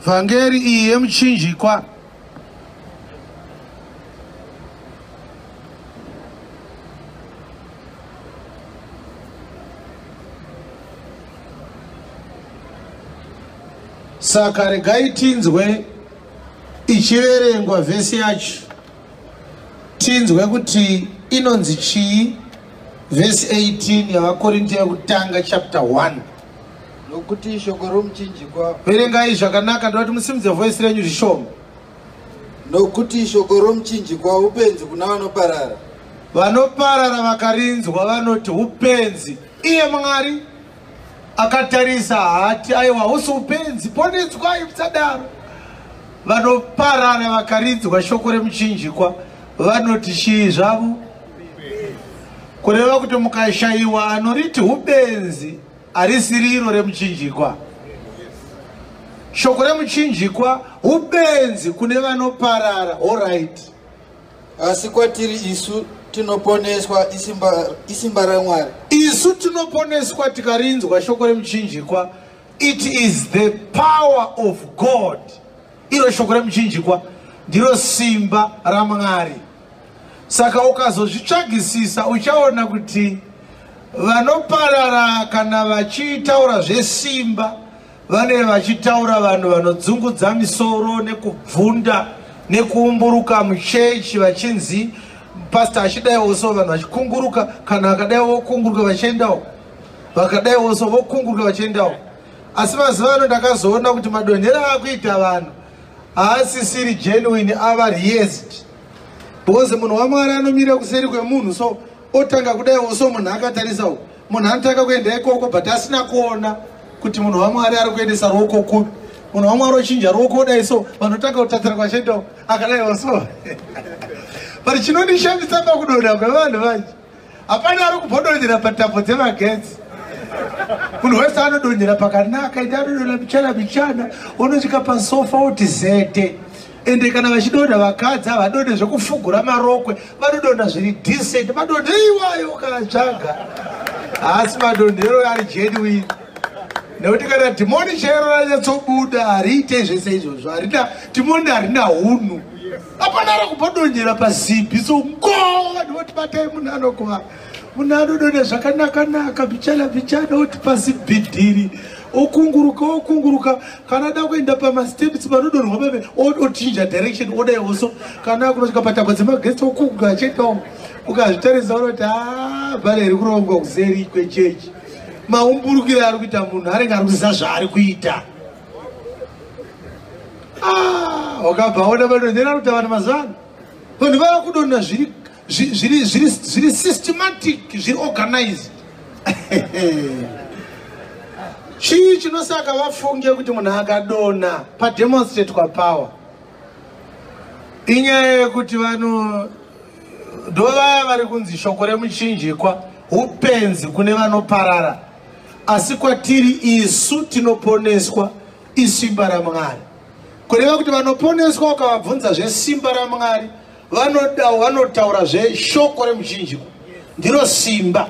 Vhangeri iyi yemuchinjikwa. Saka regai tinzwe ichiverengwa vhesi yacho, tinzwe kuti inonzi chii vhesi 18 yavaKorinto yekutanga chapter 1. Nokuti shoko romuchinjikwa. Verengai zvakanaka, ndoda kuti musimudze voice renyu zvishoma. Nokuti shoko romuchinjikwa upenzi kuna vanoparara. Vanoparara vakarinzwa vanoti upenzi. Iye Mwari akatarisa haati aiwa hausi upenzi, ponetswai musadaro. Vanoparara vakarinzwa shoko remuchinjikwa vanoti chii zvavo? Kureva kuti mukashayiwa anoriti ubenzi harisi riro remuchinjikwa. Shoko remuchinjikwa ubenzi kune vanoparara. Alright. Asi kwatiri isu tinoponeswa isimba raMwari. Isu tinoponeswa tikarinzwa shoko remuchinjikwa. It is the power of God. Iro shoko remuchinjikwa ndiro simba raMwari. Saka ukazozvitsvagisisa uchaona kuti vanoparara kana vachitaura zvesimba vane vachitaura vanhu vanodzungudza misoro nekubvunda nekuumburuka muchechi vachinzi pastor achidaiwo so vanhu vachikunguruka, kana akadaiwo vokunguruka vachiendawo, vakadaiwo so vokunguruka vachiendawo. Asi mazuva ano ndakazoona kuti madonhero akuita vanhu haasisiri genuine, ava rehearsed. Because munhu waMwari anomira kuseri kwemunhu so otanga kudaiwo so munhu akatarisa uku, munhu anotanga kuenda ikoko but asina kuona kuti munhu waMwari ari kuendesa ruoko kupi. Munhu waMwari ochinja ruoko odai so vanotanga kutatsira kwachiendawo akadaiwo so. But chinondishamisa pakudonha kwevanhu vachi, hapana ari kubodonhera patambo dzemagetsi. Munhu wese anodonhera pakanaka, ende anodonha michana michana, unosvika pasofa oti zete. Ende kana vachidonha vakadzi havadonhe zvekufugura marokwe, vanodonha zviri decent. Madonhero iwayo ukatsvaga haasi madonhero ari genuine, nekuti kana dhimoni chairo ranyatsobuda hariite zvese izvozvo. Harina dhimoni, harina hunhu. Hapana ari kubodonhera pasimbi so ngo vanhu voti batai munhu anokuvara. Munhu anodonha zvakanaka-naka bichana bichana, oti pasi bhidhiri, okunguruka okunguruka. Kana ada kuenda pamasteps panodonhwa pave ochinja direction odaiwo so. Kana akunosvika patambo dzemagetsi okunguruka achiendawo. Ukazvitarisa unoti haa, pane iri kurongwa kuseri kwechechi. Maumburukiro ari kuita munhu anenge ari kuziva zvaari kuita. Wakabva aona madonhero ari kuita vanhu mazuva ano. Vanhu vava kudonha zviri systematic, zviri organized. Chii chinosaka vafunge kuti munhu akadonha pademonstratwa power? Inyaya yekuti vanhu ndo vaya vari kunzi shoko remuchinjikwa upenzi kune vanoparara, asi kwatiri isu tinoponeswa isimba raMwari. Kureva kuti vanoponeswa ukavabvunza zvesimba raMwari vanotaura zveshoko remuchinjikwa, ndiro simba.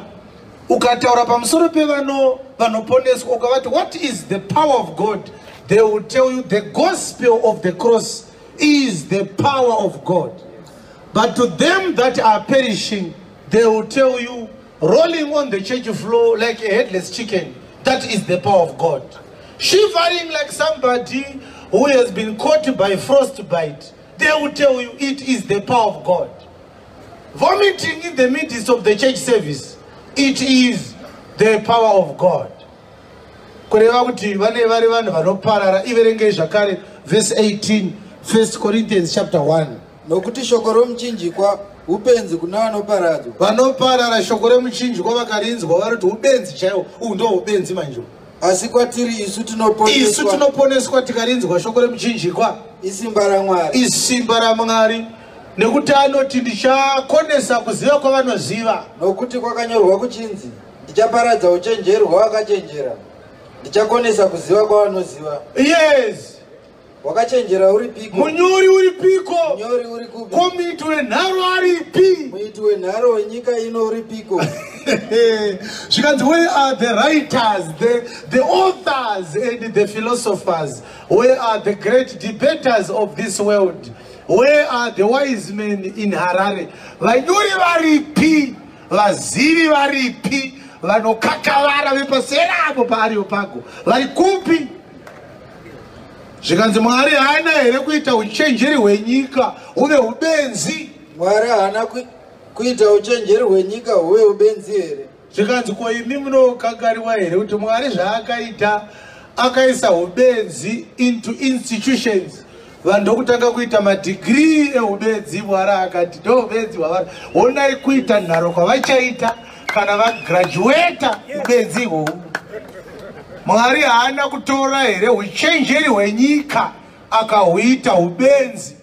Ukataura pamusoro pevanoponeswa ukavati what is the power of God, they will tell you the gospel of the cross is the power of God. But to them that are perishing, they will tell you rolling on the church floor like a headless chicken, that is the power of God. Shivering like somebody who has been caught by frostbite, they will tell you it is the power of God. Vomiting in the midst of the church service, it is the power of God. Kureva kuti vane vari vanhu vanoparara. Iverengei zvakare verse 18, 1 Corinthians chapter 1. Nokuti shoko romuchinjikwa upenzi kuna vanoparadzwa. Vanoparara shoko remuchinjikwa vakarinzwa vanoti ubenzi chaiwo. Uhu ndo ubenzi manje. Asi kwatiri isu tinoponeswa, isu tinoponeswa tikarinzwa shoko remuchinjikwa isimba raMwari. Isimba raMwari, nekuti anoti ndichakonesa kuziva kwavanoziva. Nokuti kwakanyorwa kuchinzi, ndichaparadza uchenjeri hwavakachenjera, ndichakonesa kuziva kwavanoziva. Yes. Wakachenjera uri piko? Munyori uri piko? Munyori uri kupi? Ko muiti wenharo aripi? Muiti wenharo wenyika ino uri piko? Zvikanzi, where are the writers, the authors and the philosophers? Where are the great debaters of this world? Where are the wise men in Harare? Vanyori varipi? Vazivi varipi? Vanokakavara vepaserapo paAreopago vari kupi? Zvikanzi, Mwari haana here kuita uchenjeri hwenyika huve ubenzi? Mwari haana kuita uchenjeri hwenyika huve ubenzi here? Zvikanzi, ko imi munokangariwa here kuti Mwari zvaakaita, akaisa ubenzi into institutions? Vanhu ndokutanga kuita madegree eubenzi. Mwari akati ndo ubenzi hwavari, honai kuita nharo kwavachaita kana vagraduata ubenzi ihwohwo. Mwari haana kutora here uchenjeri hwenyika akahuita ubenzi?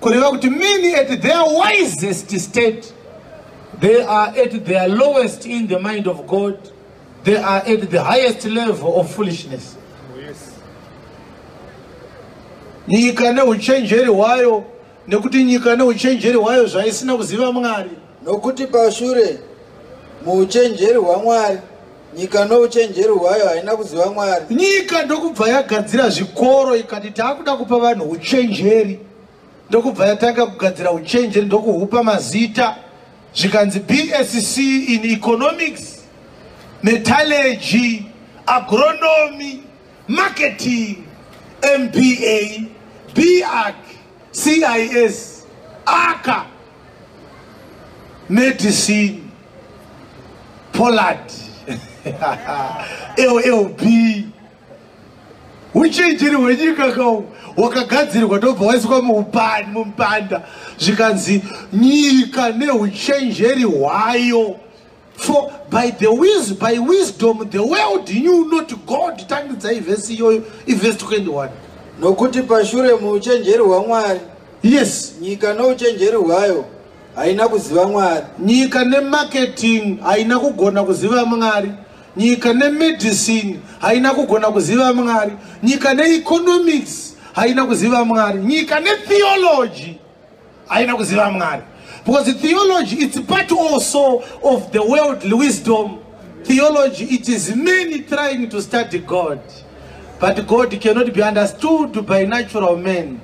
Kureva kuti many at their wisest state, they are at their lowest in the mind of God. They are at the highest level of foolishness. Nyika neuchenjeri hwayo, nekuti nyika neuchenjeri hwayo zvaisina kuziva Mwari. Nokuti pashure muuchenjeri hwaMwari, nyika nouchenjeri hwayo haina kuziva Mwari. Nyika ndokubva yagadzira zvikoro, ikati taakuda kupa vanhu uchenjeri. Ndokubva yatanga kugadzira uchenjeri, ndokuhupa mazita. Zvikanzi BSc in economics, metallurgy, agronomy, marketing, MBA, BArch, CIS, aka medicine, Pollard, LLB. Uchenjeri hwenyika kau wakagadzirwa, ndobva waiswa muupani mumupanda. Zvikanzi nyika neuchenjeri hwayo, for by wisdom the world knew not God. Tangidzai vhesi iyoyo, ivhesi 21. Nokuti pashure muuchenjeri hwaMwari, nyika nouchenjeri hwayo haina kuziva Mwari. Nyika nemarketing haina kugona kuziva Mwari. Nyika nemedicine haina kugona kuziva Mwari. Nyika neeconomics haina kuziva Mwari. Nyika netheology haina kuziva Mwari, because theology, it's part also of the worldly wisdom. Theology, it is many trying to study God, but God cannot be understood by natural men.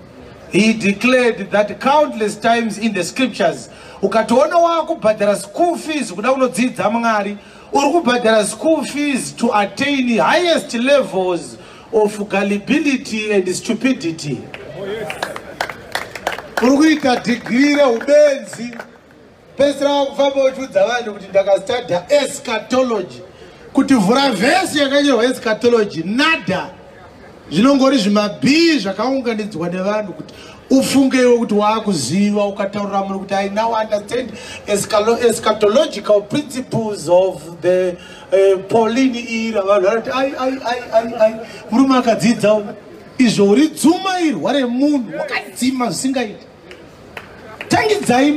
He declared that countless times in the scriptures. Ukatoona wakubhadhara school fees kuda kunodzidza Mwari, uri kubhadhara school fees to attain highest levels of gullibility and stupidity. Uri kuita dhigiri reubenzi. Pesira wakufamba uchiudza vanhu kuti ndakastadha eschatology. Kuti vhura vhesi yakanyorwa eschatology, nada. Zvinongori zvimabhii zvakaunganidzwa nevanhu kuti ufungewo kuti waakuziva. Ukataurira munhu kuti I now understand eschatological principles of the Pauline era, vanhu vanoti, "Ai, ai, ai, ai, ai, murume akadzidza." Izvo uri dzumairwa remunhu, wakadzima zvisingaiti. Tangidzai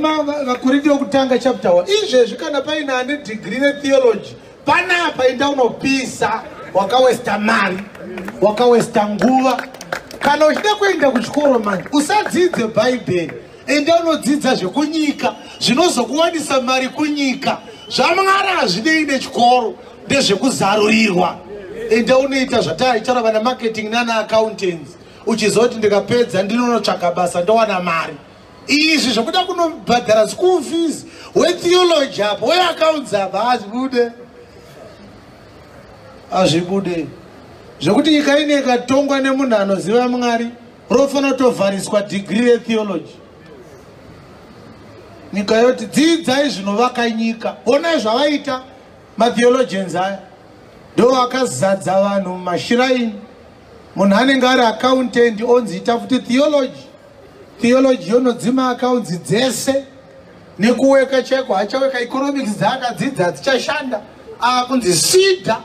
Vakorindi wokutanga chapter 1 izvezvi. Kana paine ane dhigiri retheology panapa, enda unopisa. Wakawesta mari, wakawesta nguva. Kana uchida kuenda kuchikoro manje, usadzidze Bhaibheri. Enda unodzidza zvekunyika zvinozokuwanisa mari kunyika. ZvaMwari hazvinei nechikoro, ndezvekuzarurirwa. Enda unoita zvataichara vana marketing nana accountants, uchizoti ndikapedza ndinonotsvaga basa, ndowana mari. Izvi zvokuda kunobhadhara school fees wetheology apa, weaccounts apa, hazvibude, hazvibude. Zvekuti nyika ine ikatongwa nemunhu anoziva Mwari, rofanira kutovhariswa dhigiri retheology. Nyika yoti dzidzai zvinovaka nyika. Onai zvavaita matheologians aya, ndo akazadza vanhu mumashiraini. Munhu anenge ari accountant onzi ita futi theology. Theology yonodzima accounts dzese nekuweka chaiko hachaweka. Economics dzaakadzidza hadzichashanda. Akunzi sida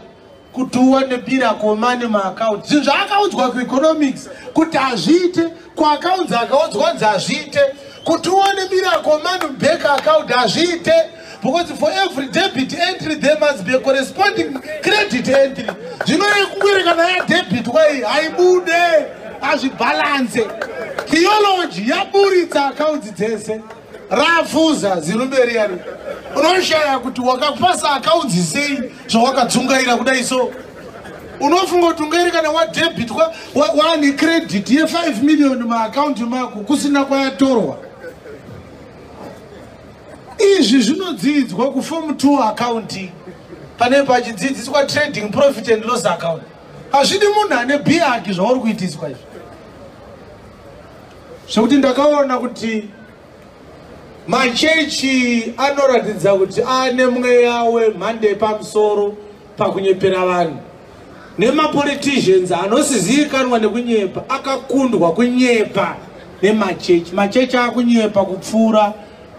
kuti uwane miracle money maaccounts. Zvinhu zvaakaudzwa kueconomics kuti hazviite, kuaccounts akaudzwa kunzi hazviite. Kuti uwane miracle money bank account, hazviite, because for every debit entry there must be a corresponding credit entry. Zvinorekungwere kana yadebit kwai haibude, hazvibalance. Theology yaburitsa accounts dzese. Rafuza zirume riyani, unoshaya kuti wakapasa akaunzi sei zvawakadzungaira kudai. So unofunga kuti ungairi kana wadebitwa, waane credit ye5 million muakaunti mako kusina kwayatorwa. Izvi zvinodzidzwa kuform 2 accounting, pane pachidzidziswa trading, profit and loss account. Hazvidi munhu ane BArch zvauri kuitiswa izvi. Zvekuti ndakaona kuti machechi anoratidza kuti ane mweya wemhando yepamusoro pakunyepera vanhu, nemapoliticians anosizivikanwa nekunyepa akakundwa kunyepa nemachechi. Machechi akunyepa kupfuura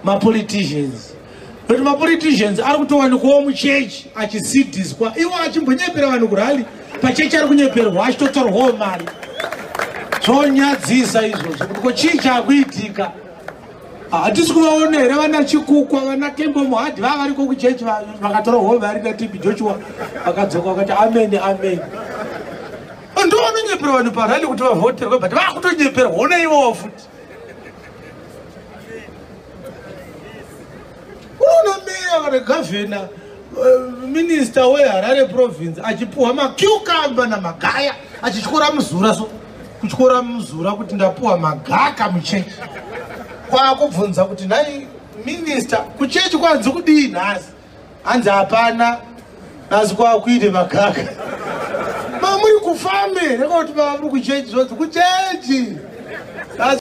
mapoliticians, nokuti mapoliticians ari kutowanikwawo muchechi achisidhiswa. Iwo achimbonyepera vanhu kurally, pachechi ari kunyeperwa achitotorwawo mari. Zvonyadzisa izvozvo kuti ko chii chakuitika? Hatisi kuvaona here vana Chikukwa, vana Kembo Mohadi vava variko kuchechi, vakatora mari naTB Joshua, vakadzoka vakati ameni, ameni. Ndo vanonyepera vanhu parally kuti vavhoterwe, but vakutonyeperwa ona ivowo futi. Unoona meya kana gavhena, minista weHarare Province achipuhwa macucumber namagaya, achityora muzura, so kutyora muzura kuti ndapuhwa magaka muchechi. Kwakubvunza kuti, "Nhai minista, kuchechi kwanzi kudii nhasi?" Hanzi, "Hapana, nhasi kwakuite magaka." Mamuri kufambe nekuti mamuri kuchechi, zvonzi kuchechi.